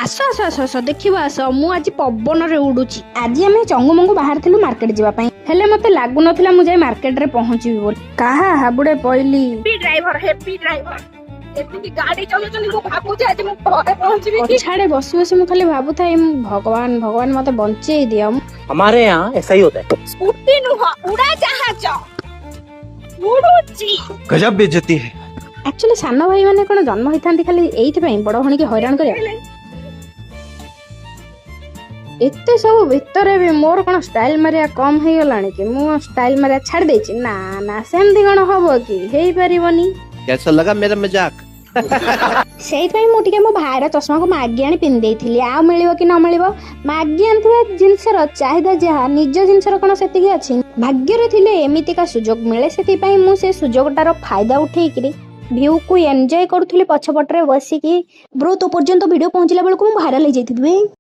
ଆସ ଆସ ଆସ ଆସ, ଦେଖିବ ଆସ, ମୁଁ ଆଜି ପବନରେ ଉଡୁଛି। ଆଜି ଆମେ ଚଙ୍ଗୁମଙ୍ଗୁ ବାହାରିଥିଲୁ ମାର୍କେଟ ଯିବା ପାଇଁ, ହେଲେ ମତେ ଲାଗୁନଥିଲା ମୁଁ ଯାଇ ମାର୍କେଟରେ ପହଞ୍ଚିବି ବୋଲି। କାହା ହାବୁଡେ ପଇଲି। ଡ୍ରାଇଭର, ହେଭି ଡ୍ରାଇଭର, ଏମିତି ଗାଡି ଚଲାଉଛନ୍ତି, ମୁଁ ଭାବୁଛି ଆଜି ମୁଁ ଘରେ ପହଞ୍ଚିବି କି? ପଛଆଡେ ବସି ବସି ମୁଁ ଖାଲି ଭାବୁଥାଏ, ଭଗବାନ, ଭଗବାନ, ମତେ ବଞ୍ଚେଇ ଦିଅ। हमारे यहाँ ऐसा ही होता है। ସ୍କୁଟି ନୁହଁ, ଉଡା ଜାହାଜ ଉଡୁଛି। गजब बेइज्जती है। ଆକ୍ଚୁଆଲି ସାନ ଭାଇ ମାନେ କଣ ଜନ୍ମ ହେଇଥାନ୍ତି ଖାଲି ଏଇଥିପାଇଁ, ବଡ ଭଉଣୀକି ହଇରାଣ କରିବା? ଏତେ ସବୁ ଭିତରେ ବି ମୋର କଣ ଷ୍ଟାଇଲ ମାରିବା କମ ହେଇଗଲାଣି କି? ମୁଁ ଷ୍ଟାଇଲ ମାରିବା ଛାଡି ଦେଇଛି? ନା ନା, ସେମିତି କଣ ହବ କି? ହେଇପାରିବନି। कैसा लगा मेरा मजाक? ସେଇଥିପାଇଁ ମୁଁ ଟିକେ ମୋ ଭାଇର ଚଷମାକୁ ମାଗି ଆଣି ପିନ୍ଧି ଦେଇଥିଲି। ଆଉ ମିଳିବ କି ନ ମିଳିବ। ମାଗି ଆଣିଥିବା ଜିନିଷର ଚାହିଦା ଯାହା, ନିଜ ଜିନିଷର କଣ ସେତିକି ଅଛି? ଭାଗ୍ୟରେ ଥିଲେ ଏମିତିକା ସୁଯୋଗ ମିଳେ। ସେଥିପାଇଁ ମୁଁ ସେ ସୁଯୋଗଟାର ଫାଇଦା ଉଠେଇକିରି ଭ୍ୟୁକୁ ଏନ୍ଜୟ କରୁଥିଲି ପଛପଟରେ ବସିକି। ବ୍ରୋ, ତୋ ପର୍ଯ୍ୟନ୍ତ ଭିଡ଼ିଓ ପହଞ୍ଚିଲା ବେଳକୁ ମୁଁ ଭାଇରାଲ ହେଇଯାଇଥିବି।